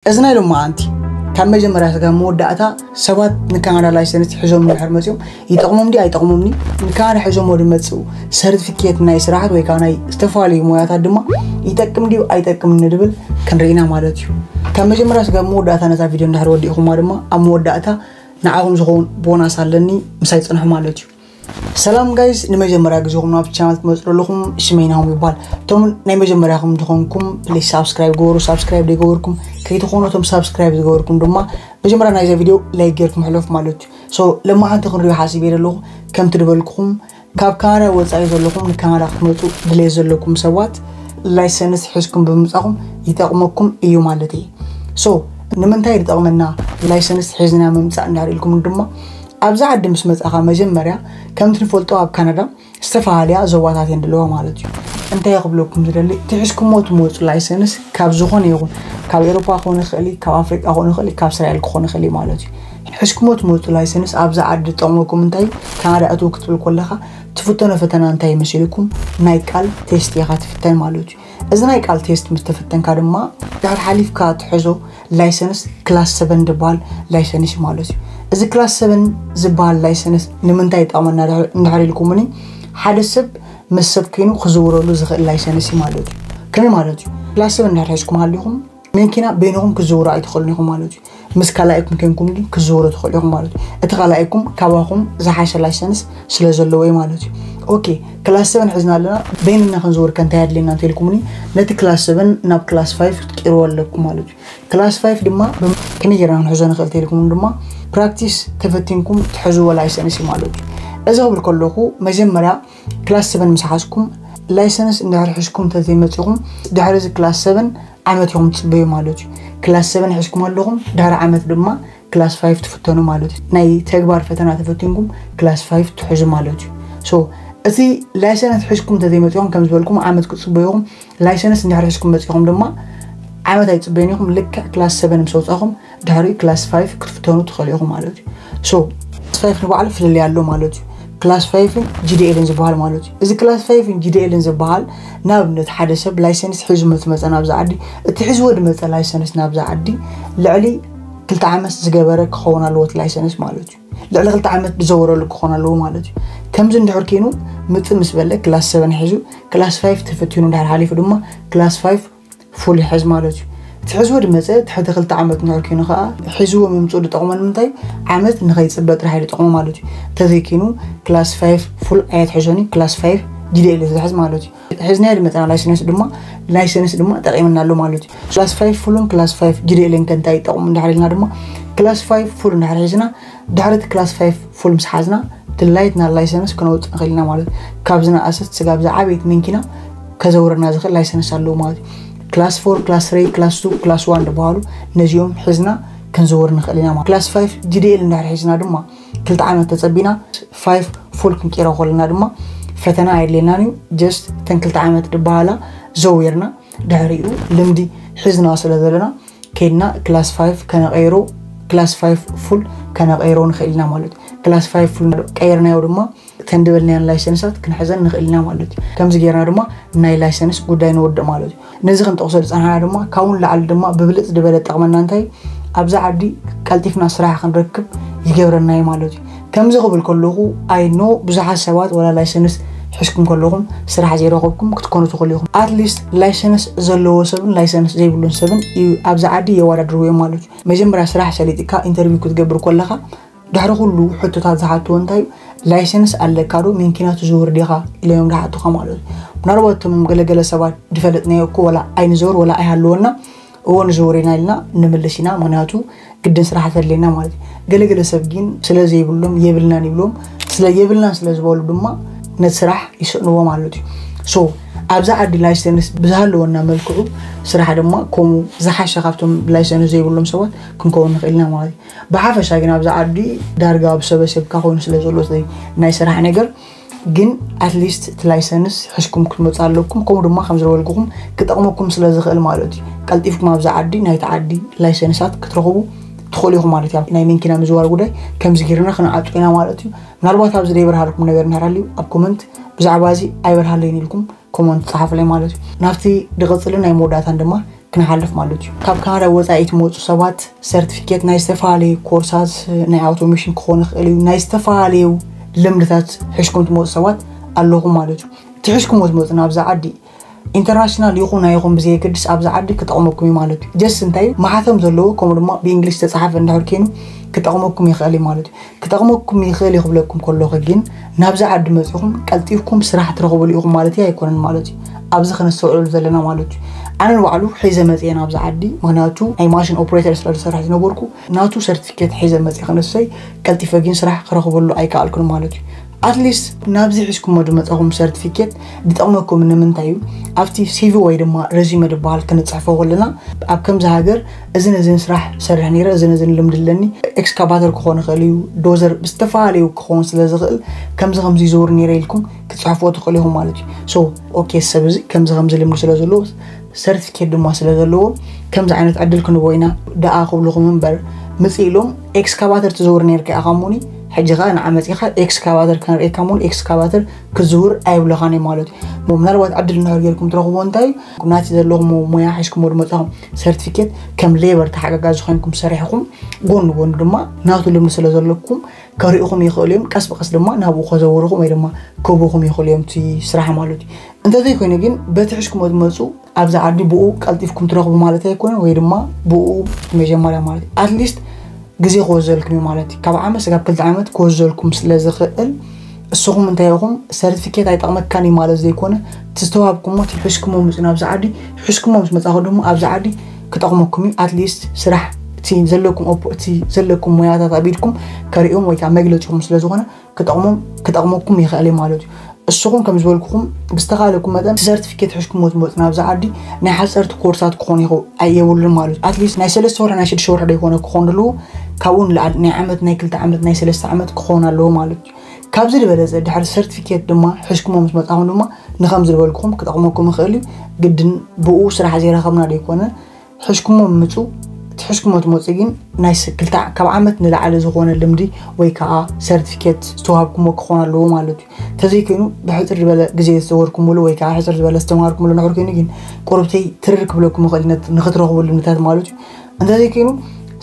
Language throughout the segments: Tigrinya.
እዚ ናይ ሎማዓንቲ ካብ መጀመርያ ስጋብ መወዳእታ ሰባት ንካናዳ ላይሰንስ ሒዞም እንድሕር መፅዮም ይጠቕሞም ድዩ ኣይጠቕሞም ድዩ? ንካናዳ ሒዞሞ ዝመፅኡ ሰርቲፊኬት ናይ ስራሓት ወይ ከዓ ናይ ዝተፈላለዩ ሞያታት ድማ ይጠቅም ድዩ ኣይጠቅምን ንድብል ክንርኢና ማለት እዩ። ካብ መጀመርያ ስጋብ መወዳእታ ነታ ቪድዮ እንድሕር ወዲእኹማ ድማ ኣብ መወዳእታ ንዓኹም ዝኸውን ቦናስ ኣለኒ ምሳይ ፅንሑ ማለት እዩ። ሰላም ጋይስ፣ ንመጀመርያ ግዜኹም ናብ ቻናል ትመፁ ዘለኹም ሽመይ ናሆም ይባል። እቶም ናይ መጀመርያኹም ዝኾንኩም ፕሊስ ሳብስክራይብ ገበሩ። ሳብስክራይብ ዘይገበርኩም ከይትኾኑ፣ እቶም ሳብስክራይብ ዝገበርኩም ድማ መጀመርያ ናይዛ ቪድዮ ላይክ ጌርኩም ሕለፉ ማለት እዩ። ሶ ለማዓንቲ ክንሪኦ ሓሲብ እየ ዘለኹ። ከምቲ ዝበልኩኹም ካብ ካናዳ ወፃኢ ዘለኹም ንካናዳ ክትመፁ ድሌት ዘለኩም ሰባት ላይሰንስ ሒዝኩም ብምምፃኹም ይጠቕመኩም እዩ ማለት እዩ። ሶ ንምንታይ ዝጠቕመና ላይሰንስ ሒዝና ምምፃእ እንዳር ኢልኩም ድማ ኣብዚ ዓዲ ምስ መፃኻ መጀመርያ ከምቲ ንፈልጦ ኣብ ካናዳ ዝተፈላለያ ዞባታት እየን ዘለዋ ማለት እዩ። እንታይ ክብለኩም ዝደሊ እቲ ሒዝኩሞ ትመፁ ላይሰንስ ካብ ዝኾነ ይኹን ካብ ኤሮፓ ክኾን ይኽእል እዩ፣ ካብ ኣፍሪቃ ክኾን ይኽእል እዩ፣ ካብ እስራኤል ክኾን ይኽእል እዩ ማለት እዩ። ሒዝኩሞ ትመፁ ላይሰንስ ኣብዚ ዓዲ ዝጠቕመኩም እንታይ ካናዳ እትው ክትብል ከለኻ ትፍተኖ ፈተና እንታይ መሲልኩም ናይ ቃል ቴስት ኢኻ ትፍተን ማለት እዩ። እዚ ናይ ቃል ቴስት ምስ ተፈተንካ ድማ ድሕር ሓሊፍካ ትሕዞ ላይሰንስ ክላስ ሰቨን ዝበሃል ላይሰንስ እዩ ማለት እዩ። እዚ ክላስ ሰቨን ዝበሃል ላይሰንስ ንምንታይ ይጠቕመና እንድሕር ኢልኩምኒ ሓደ ሰብ ምስ ሰብ ኮይኑ ክዝውረሉ ዝኽእል ላይሰንስ እዩ ማለት እዩ። ከመይ ማለት እዩ? ክላስ ሰቨን እንድሕር ሒዝኩም ሃሊኹም መኪና በይንኹም ክዝውሩ ኣይትኽእሉን ኢኹም ማለት እዩ። ምስ ካላይኩም ኮንኩም ግን ክዝውሩ ትኽእሉ ኢኹም ማለት እዩ። እቲ ካላይኩም ካባኹም ዝሓሸ ላይሰንስ ስለ ዘለዎ እዩ ማለት እዩ። ኦኬ፣ ክላስ ሰቨን ሒዝና ኣለና፣ በይንና ክንዝውር ከ እንታይ ኣድልየና እንተኢልኩምኒ ነቲ ክላስ ሰቨን ናብ ክላስ ፋይቭ ክትቅይርዎ ኣለኩም ማለት እዩ። ክላስ ፋይቭ ድማ ብም- ከመይ ጌርና ክንሕዞ ንኽእል እንተኢልኩም ድማ ፕራክቲስ ተፈቲንኩም ትሕዝዎ ላይሰንስ እዩ ማለት እዩ። እዚ ክብል ከለኹ መጀመርያ ክላስ ሰቨን ምስ ሓዝኩም ላይሰንስ እንድሕር ሒዝኩም እንተዘይመፂኹም ድሕሪ እዚ ክላስ ሰቨን ዓመት ኢኹም ትፅበዩ ማለት እዩ። ክላስ ሰቨን ሒዝኩም ኣለኹም ድሕሪ ዓመት ድማ ክላስ ፋይቭ ትፍተኑ ማለት እዩ። ናይ ተግባር ፈተና ተፈቲንኩም ክላስ ፋይቭ ትሕዙ ማለት እዩ። ሶ እቲ ላይሰንስ ሒዝኩም እንተዘይመፂኹም ከም ዝበልኩም ዓመት ክትፅበዩ ኢኹም። ላይሰንስ እንድሕር ሒዝኩም መፂኹም ድማ ዓመት ኣይፅበዩን ኢኹም። ልክዕ ክላስ ሰቨን ምስ ኣውፃኹም ድሕሪ ክላስ ፋይቭ ክትፍተኑ ትኽእሉ ኢኹም ማለት እዩ። ሶ ክላስ ፋይቭ ንባዕሉ ፍልልይ ኣሎ ማለት እዩ። ክላስ ፋይቭን ጂ ዲ ኤልን ዝበሃል ማለት እዩ። እዚ ክላስ ፋይቭን ጂ ዲ ኤልን ዝበሃል ንኣብነት ሓደ ሰብ ላይሰንስ ሒዙ ምስ መፀ ናብዛ ዓዲ እቲ ሒዝዎ ዝመፀ ላይሰንስ ናብዛ ዓዲ ልዕሊ ክልተ ዓመት ዝገበረ ክኸውን ኣለዎ እቲ ላይሰንስ ማለት እዩ። ልዕሊ ክልተ ዓመት ዝዘወረሉ ክኾን ኣለዎ ማለት እዩ። ከምዚ እንድሕር ኮይኑ ምፅእ ምስ በለ ክላስ ሰቨን ሒዙ ክላስ ፋይቭ ተፈቲኑ እንድሕር ሓሊፉ ድማ ክላስ ፋይቭ ፉል ይሕዝ ማለት እዩ። እቲ ሒዝዎ ዝመፀ ትሕቲ ክልተ ዓመት እንድሕር ኮይኑ ከዓ ሒዝዎ ምምፅኡ ዝጠቕሞ ንምንታይ ዓመት ንኸይፅበ ጥራሕ እዩ ዝጠቕሞ ማለት እዩ። እንተዘይኮይኑ ክላስ ፋይቭ ፉል ኣየትሕዞን እዩ። ክላስ ፋይቭ ጂ ዲ ኤል እዩ ዝሕዝ ማለት እዩ። ሒዝናዮ ዝመፀና ላይሰንስ ድማ ላይሰንስ ድማ ጠቂምና ኣሎ ማለት እዩ። ክላስ ፋይቭ ፉልን ክላስ ፋይቭ ጂ ዲ ኤልን ከ እንታይ ይጠቕሙ እንድሕር ኢልና ድማ ክላስ ፋይቭ ፉል እንድሕር ሒዝና ድሕሪ እቲ ክላስ ፋይቭ ፉል ምስ ሓዝና ድላይትና ላይሰንስ ክነውፅእ ንኽእል ኢና ማለት እዩ። ካብ ዝነኣሰት ስጋብ ዝዓበየት መኪና ከዘውረና ዝኽእል ላይሰንስ ኣለዎ ማለት እዩ። ክላስ ፎር፣ ክላስ ስሪ፣ ክላስ ቱ፣ ክላስ ዋን ዝበሃሉ ነዚኦም ሒዝና ክንዝውር ንኽእል ኢና ማለት። ክላስ ፋይቭ ጂ ዲ ኤል እንድሕር ሒዝና ድማ ክልተ ዓመት ተፀቢና ፋይቭ ፉል ክንቀይሮ ከለና ድማ ፈተና ኣየድልየናን እዩ። ጀስት እተን ክልተ ዓመት ዝበሃላ ዘዊርና ድሕሪኡ ልምዲ ሒዝና ስለ ዘለና ከይድና ክላስ ፋይቭ ከነቐይሮ ክላስ ፋይቭ ፉል ከነቐይሮ ንኽእል ኢና ማለት እዩ። ክላስ ፋይቭ ፉል ቀይርናዮ ድማ እተን ዝበልናየን ላይሰንሳት ክንሕዘን ንኽእል ኢና ማለት እዩ። ከምዚ ጌርና ድማ ናይ ላይሰንስ ጉዳይ ንወድእ ማለት እዩ። ነዚ ክንጠቕሶ ዝጸናሕና ድማ ካብኡ ንላዕሊ ድማ ብብልጽ ዝበለ ጠቕመና እንታይ ኣብዛ ዓዲ ቀልጢፍና ስራሕ ክንረክብ ይገብረና እዩ ማለት እዩ። ከምዚ ክብል ከለኹ ኣይ ኖ ብዙሓት ሰባት ወላ ላይሰንስ ሒዝኩም ከለኹም ስራሕ ዘይረኸብኩም ክትኮኑ ትኽእሉ ኢኹም። ኣትሊስት ላይሰንስ ዘለዎ ሰብን ላይሰንስ ዘይብሉን ሰብን እዩ ኣብዛ ዓዲ የወዳድርዎ እዮም ማለት እዩ። መጀመርያ ስራሕ ሰሊጥካ ኢንተርቪው ክትገብር ከለኻ ድሕሪ ኩሉ ሕቶታት ዝሓትዎ እንታይ እዩ? ላይሰንስ ኣለካ ዶ? መኪና ትዝውር ዲኻ? ኢሎም እዮም ዝሓቱኻ ማለት እዩ። ምናልባት እቶም ገለገለ ሰባት ዝፈለጥናዮ እኮ ወላ ኣይንዘውር ወላ ኣይሃልወና እዎ ንዝውር ኢና ኢልና ንምልስ ኢና። ምክንያቱ ግድን ስራሕ ተድልየና ማለት እዩ። ገለገለ ሰብ ግን ስለ ዘይብሎም የብልናን ይብሎም። ስለ የብልናን ስለ ዝበሉ ድማ ነቲ ስራሕ ይስእንዎ ማለት እዩ። ሶ ኣብዛ ዓዲ ላይሰንስ ብዝሃለወና መልክዑ ስራሕ ድማ ከምኡ ዝሓሸ ካብቶም ላይሰንስ ዘይብሎም ሰባት ክንከውን ንኽእል ኢና ማለት እዩ። ብሓፈሻ ግን ኣብዛ ዓዲ ዳርጋ ኣብ ሰበሰብካ ኮይኑ ስለ ዘሎ ናይ ስራሕ ነገር ግን ኣትሊስት እቲ ላይሰንስ ሕዝኩም ክትመፁ ኣለኩም። ከምኡ ድማ ከም ዝበልኩኹም ክጠቕመኩም ስለ ዝኽእል ማለት እዩ። ቀልጢፍኩም ኣብዛ ዓዲ ናይቲ ዓዲ ላይሰንሳት ክትረኽቡ ትኽእሉ ኢኹም ማለት እዩ። ናይ መኪና ምዝዋር ጉዳይ ከምዚ ጌርና ክንዓጡ ኢና ማለት እዩ። ምናልባት ኣብዚ ዘይበርሃልኩም ነገር እንድሕር ሃልዩ ኣብ ኮመንት ብዛዕባ እዚ ኣይበርሃለይን ኢልኩም ኮመንት ጸሓፉለይ ማለት እዩ። ናብቲ ዝቕጽልን ናይ መወዳእታን ድማ ክንሓልፍ ማለት እዩ። ካብ ካናዳ ወፃኢ ትመፁ ሰባት ሰርቲፊኬት ናይ ዝተፈላለዩ ኮርሳት፣ ናይ ኣውቶሜሽን ክኾን ይኽእል እዩ፣ ናይ ዝተፈላለዩ ልምድታት ሕሽኩም ትመፁ ሰባት ኣለኹም ማለት እዩ። ትሕሽኩሞ ትመፁ ናብዛ ዓዲ ኢንተርናሽናል ይኹን ኣይኹን ብዘየገድስ ኣብዛ ዓዲ ክጠቕመኩም እዩ ማለት እዩ። ጀስ እንታይ እዩ ማሕተም ዘለዎ ከምኡ ድማ ብእንግሊሽ ዝተፃሓፈ እንድሕር ኮይኑ ክጠቕመኩም ይኽእል እዩ ማለት እዩ። ክጠቕመኩም ይኽእል እዩ ክብለኩም ከለኹ ግን ናብዛ ዓዲ መፂኹም ቀልጢፍኩም ስራሕ ትረኽብሉ ኢኹም ማለት እዩ ኣይኮነን ማለት እዩ። ኣብዚ ከነስተውዕለሉ ዘለና ማለት እዩ። ኣነ ንባዕሉ ሒዘ መፅየ ናብዛ ዓዲ፣ ምክንያቱ ናይ ማሽን ኦፕሬተር ስለ ዝሰርሕ ዝነበርኩ ናቱ ሰርቲፊኬት ሒዘ መፅየ ክንሰይ ቀልጢፈ ግን ስራሕ ክረኽበሉ ኣይከኣልኩን ማለት እዩ። ኣትሊስት ናብዚ ሒዝኩሞ ዝመፀኹም ሰርቲፊኬት ዝጠቕመኩም ንምንታይ እዩ? ኣብቲ ሲቪ ወይ ድማ ረዚመ ዝበሃል ክንፅሕፎ ከለና ኣብ ከምዚ ሃገር እዝን እዝን ስራሕ ሰርሕ ነይረ፣ እዝን እዝን ልምዲ ኣለኒ፣ ኤክስካቫተር ክኾን ይኽእል እዩ፣ ዶዘር ብዝተፈላለዩ ክኸውን ስለ ዝኽእል ከምዚ ከምዚ ይዘውር ነይረ ኢልኩም ክትፅሕፍዎ ትኽእሉ ኢኹም ማለት እዩ። ሶ ኦኬ ሰብ እዚ ከምዚ ከምዚ ልምዲ ስለ ዘለዎ ሰርቲፊኬት ድማ ስለ ዘለዎ ከምዚ ዓይነት ዕድል ክንቦ ኢና ደኣ ክብልኹም እምበር ምጽእ ኢሎም ኤክስካቫተር ትዘውር ነርካ ኢኻ እሞኒ ሕጂ ኸኣ ንዓ መጺኻ ኤክስካቫተር ከነርእየካ እሞኒ ኤክስካቫተር ክዝውር ኣይብለኻን እዩ ማለት እዩ። ምናልባት ዕድል እንድሕር ጌርኩም ትረኽብዎ እንታይ እዩ ናቲ ዘለኹም ሞያ ሒዝኩሞ ዝመጻኹም ሰርቲፊኬት ከም ሌበር ተሓጋጋዚ ኮይንኩም ሰሪሕኹም ጎኒ ጎኒ ድማ ናቱ ልምዲ ስለ ዘለኩም ከርእኹም ይኽእሉ እዮም። ቀስ ብቀስ ድማ ናብኡ ከዘውርኹም ወይ ድማ ክህቡኹም ይኽእሉ እዮም እቲ ስራሕ ማለት እዩ። እንተዘይኮይኑ ግን በቲ ሒዝኩሞ ትመጹ ኣብዚ ዓዲ ብኡ ቀልጢፍኩም ትረኽቡ ማለት ኣይኮነን ወይ ድማ ብኡ መጀመርያ ማለት እዩ። ኣትሊስት ግዜ ክወዘልኩም እዩ ማለት እዩ። ካብ ዓመት ስጋብ ክልተ ዓመት ክወዘልኩም ስለ ዝኽእል እስኹም እንታይ ኢኹም ሰርቲፊኬት ኣይጠቕመካን እዩ ማለት ዘይኮነ እቲ ዝተዋህብኩሞ እቲ ሒዝኩሞ ምጹ ናብዚ ዓዲ ሒዝኩሞ ምስ መጻኹ ድማ ኣብዚ ዓዲ ክጠቕመኩም እዩ። ኣትሊስት ስራሕ እቲ ዘለኩም ኦፖ- እቲ ዘለኩም ሞያታት ኣብ ኢድኩም ከርእዮም ወይ ከዓ መግለፂኹም ስለ ዝኾነ ክጠቕሞም ክጠቕመኩም ይኽእል እዩ ማለት እዩ። እስኹም ከም ዝበልኩኹም ብዝተኻለኩም መጠን እቲ ሰርቲፊኬት ሕሽኩሞ ትመፁ ናብዚ ዓዲ ናይ ሓፀርቲ ኮርሳት ክኾን ይኸው ኣየብሉን ማለት እዩ። ኣትሊስት ናይ ሰለስተ ወርሒ ናይ ሽዱሽተ ወርሒ ዶ ይኮነ ክኾን ኣለዎ ካብኡ ንላዕሊ ናይ ዓመት ናይ ክልተ ዓመት ናይ ሰለስተ ዓመት ክኾን ኣለዎ ማለት እዩ። ካብዚ ዝበለፀ ድሕሪ ሰርቲፊኬት ድማ ሕሽኩሞ ምስ መፃኹም ድማ ንከም ዝበልኩኹም ክጠቕመኩም ይኽእል እዩ። ግድን ብኡ ስራሕ ዘይረኸብና ዶ ይኮነ ሕሽኩሞ ምምፁ እቲ ሕሽኩሞ ትመፁ ግን ናይ ስ- ክልተ ዓ- ካብ ዓመት ንላዕሊ ዝኾነ ልምዲ ወይ ከዓ ሰርቲፊኬት ዝተዋሃብኩሞ ክኾን ኣለዎ ማለት እዩ። ተዘይኮይኑ ብሕፅር ዝበለ ግዜ ዝተወርኩምሉ ወይ ከዓ ሕፅር ዝበለ ዝተማሃርኩምሉ ንሕር ኮይኑ ግን ቁርብተይ ትርር ክብለኩም ይኽእል ነት- ንክትረኽቡ ልምድታት ማለት እዩ። እንተዘይኮይኑ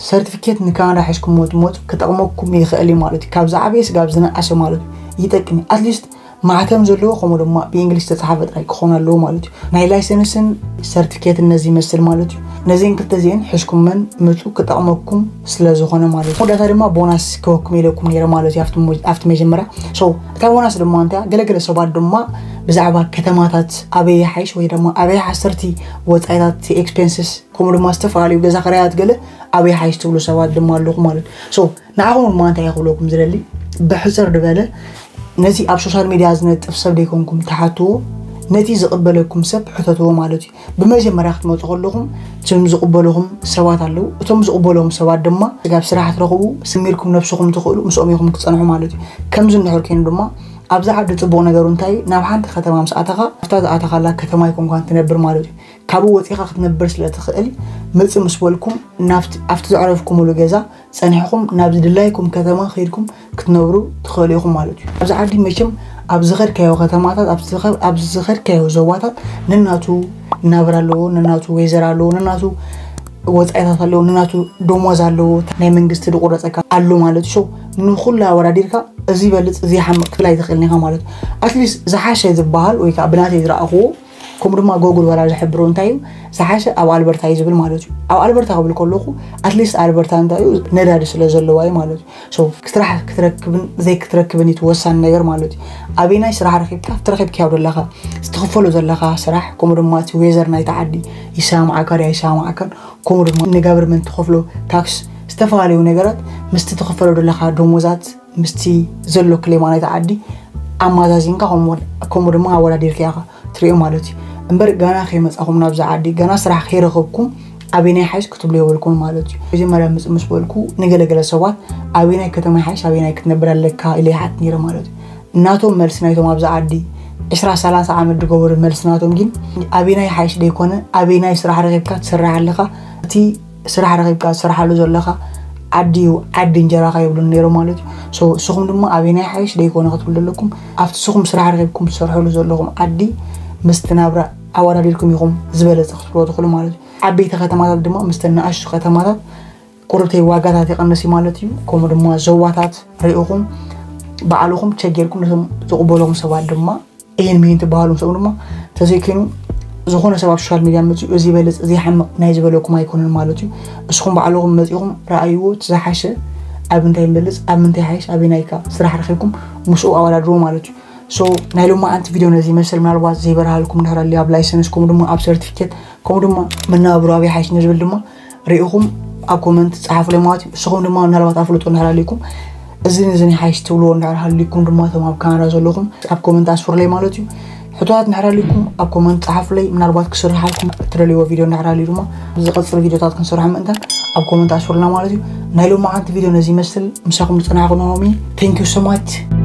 ሰርቲፊኬት ንካናዳ ሕሽኩሞ ትመፁ ክጠቕመኩም ይኽእል እዩ ማለት እዩ። ካብ ዝዓበየ ስጋብ ዝነኣሰ ማለት እዩ ይጠቅም እዩ። ኣትሊስት ማሕተም ዘለዎ ከምኡ ድማ ብእንግሊሽ ዝተፃሓፈ ጥራይ ክኾን ኣለዎ ማለት እዩ። ናይ ላይሰንስን ሰርቲፊኬትን ነዚ ይመስል ማለት እዩ። ነዚን ክልተ እዚአን ሕሽኩመን ምፁ ክጠቕመኩም ስለ ዝኾነ ማለት እዩ። መወዳእታ ድማ ቦናስ ክበኩም ኢለኩም ነይረ ማለት እዩ ኣብቲ ሞ- ኣብቲ መጀመርያ። ሶ እታ ቦናስ ድማ እንታይ ገለገለ ሰባት ድማ ብዛዕባ ከተማታት ኣበይ ሓይሽ ወይ ድማ ኣበይ ሓሰርቲ ወፃኢታት ኤክስፔንስስ ከምኡ ድማ ዝተፈላለዩ ገዛ ክራያት ገለ ኣበይ ሓይሽ ትብሉ ሰባት ድማ ኣለኹ ማለት እዩ። ሶ ንዓኹም ድማ እንታይ ክብለኩም ዝደሊ ብሕፅር ዝበለ ነዚ ኣብ ሶሻል ሚድያ ዝነጥፍ ሰብ ደይኮንኩም ተሓትዎ ነቲ ዝቕበለኩም ሰብ ሕተትዎ ማለት እዩ። ብመጀመርያ ክትመፁ ከለኹም እቶም ዝቕበልኹም ሰባት ኣለዉ። እቶም ዝቕበልኹም ሰባት ድማ ስጋብ ስራሕ ትረኽቡ ስሚርኩም ነብስኹም ትኽእሉ ምስኦም ኢኹም ክትፀንሑ ማለት እዩ። ከምዚ እንድሕር ኮይኑ ድማ ኣብዚ ዓዲ ፅቡቕ ነገሩ እንታይ እዩ? ናብ ሓንቲ ከተማ ምስ ኣተኻ ኣብታ ዝኣተኻላ ከተማ ኣይኮንኳን ትነብር ማለት እዩ። ካብኡ ወፂኻ ክትነብር ስለ ትኽእል ምፅእ ምስ በልኩም ናብቲ ኣብቲ ዘዕረፍኩምሉ ገዛ ፀኒሕኹም ናብ ዝድላይኩም ከተማ ከይድኩም ክትነብሩ ትኽእሉ ኢኹም ማለት እዩ። ኣብዚ ዓዲ መቸም ኣብ ዝኸድካዮ ከተማታት ኣብ ዝኸ- ኣብ ዝኸድካዮ ዞባታት ነናቱ ናብራ ኣለዎ፣ ነናቱ ወይዘር ኣለዎ፣ ነናቱ ወፃኢታት ኣለዎ፣ ነናቱ ደሞዝ ኣለዎ፣ ናይ መንግስቲ ዝቁረፀካ ኣሎ ማለት እዩ። ንኩሉ ኣወዳዲርካ እዚ ይበልፅ እዚ ይሓምቕ ክትብል ኣይትኽእልን ኢኻ ማለት እዩ። ኣትሊስት ዝሓሸ ዝበሃል ወይ ከዓ ብናተይ ዝረኣኽዎ ከምኡ ድማ ጎግል ዋላ ዝሕብሮ እንታይ እዩ ዝሓሸ ኣብ ኣልበርታ እዩ ዝብል ማለት እዩ። ኣብ ኣልበርታ ክብል ከለኹ ኣትሊስት ኣልበርታ እንታይ እዩ ነዳዲ ስለ ዘለዋ እዩ ማለት እዩ። ሶ ስራሕ ክትረክብን ዘይክትረክብን እዩ እቲ ወሳኒ ነገር ማለት እዩ። ኣበይናይ ስራሕ ረኪብካ ኣብቲ ረኪብካዮ ዘለኻ ዝትኽፈሎ ዘለኻ ስራሕ ከምኡ ድማ እቲ ዌዘር ናይቲ ዓዲ ይሰማማዓካ ድዩ ኣይሰማማዓካን ከምኡ ድማ ንጋቨርመንት ትኸፍሎ ታክስ ዝተፈላለዩ ነገራት ምስቲ ትኽፈሎ ዘለኻ ደሞዛት ምስቲ ዘሎ ክሌማ ናይቲ ዓዲ ኣማዛዚንካ ከምኡ ድማ ኣወዳዲርካ ኢኻ ትሪኦ ማለት እዩ። እምበር ጋና ከይመፃኹም ናብዚ ዓዲ ጋና ስራሕ ከይረኸብኩም ኣበይናይ ሓይሽ ክትብሉ የብልኩም ማለት እዩ። መጀመርያ ምፅእ ምስ በልኩ ንገለገለ ሰባት ኣበይናይ ከተማ ሓይሽ ኣበይናይ ክትነብር ኣለካ ኢለ ይሓት ነይረ ማለት እዩ። እናቶም መልሲ ናይቶም ኣብዚ ዓዲ ዕስራ ሰላሳ ዓመት ዝገበሩ መልሲ ናቶም ግን ኣበይናይ ሓይሽ ደይኮነ ኣበይናይ ስራሕ ረኺብካ ትሰርሕ ኣለኻ እቲ ስራሕ ረኺብካ ትሰርሓሉ ዘለኻ ዓዲ እዩ ዓዲ እንጀራኻ ይብሉን ነይሮም ማለት እዩ። ሶ እስኹም ድማ ኣበይናይ ሓይሽ ደይኮነ ክትብሉ ኣለኩም ኣብቲ እስኹም ስራሕ ረኺብኩም ትሰርሕሉ ዘለኹም ዓዲ ምስቲ ናብራ ኣወዳዲርኩም ኢኹም ዝበለፀ ክትብልዎ ትኽእሉ ማለት እዩ። ዓበይቲ ከተማታት ድማ ምስተን ንኣሽቱ ከተማታት ቁርብተይ ዋጋታት ይቐንስ እዩ ማለት እዩ። ከምኡ ድማ ዞባታት ርኢኹም ባዕልኹም ቸክ ጌርኩም ነቶም ዝቕበሎም ሰባት ድማ ይህን ምሂን ትበሃሉ። ምስኦም ድማ ተዘይኮይኑ ዝኾነ ሰብ ኣብ ሶሻል ሚድያ መፅኡ እዚ ይበልፅ እዚ ይሓምቕ ናይ ዝበለኩም ኣይኮነን ማለት እዩ። እስኹም ባዕልኹም መፂኹም ረኣይዎ እቲ ዝሓሸ ኣብ እንታይ ይበልፅ ኣብ ምንታይ ሓይሽ ኣበይ ናይካ ስራሕ ረኺብኩም ምስኡ ኣወዳድርዎ ማለት እዩ። ሶ ናይ ሎማዓንቲ ቪድዮ ነዚ ይመስል። ምናልባት ዘይበርሃልኩም እንድሕር ኣልዩ ኣብ ላይሰንስ ከምኡ ድማ ኣብ ሰርቲፊኬት ከምኡ ድማ መነባብሮ ኣበይ ሓይሽ ንዝብል ድማ ርኢኹም ኣብ ኮመንት ፀሓፉለይ ማለት እዩ። እስኹም ድማ ምናልባት ኣፍልጦ እንድሕር ኣልይኩም እዚ ንዚ ይሓይሽ ትብልዎ እንድሕር ሃልይኩም ድማ እቶም ኣብ ካናዳ ዘለኹም ኣብ ኮመንት ኣስፍሩለይ ማለት እዩ። ሕቶታት እንድሕር ኣልይኩም ኣብ ኮመንት ፀሓፉለይ። ምናልባት ክስርሓልኩም እትደልይዎ ቪድዮ እንድሕር ኣልዩ ድማ ዝቐፅል ቪድዮታት ክንሰርሖ ምእንታን ኣብ ኮመንት ኣስፍሩልና ማለት እዩ። ናይ ሎማዓንቲ ቪድዮ ነዚ ይመስል። ምሳኹም ዝፀናሕኩ ናሆሚ። Thank you so much።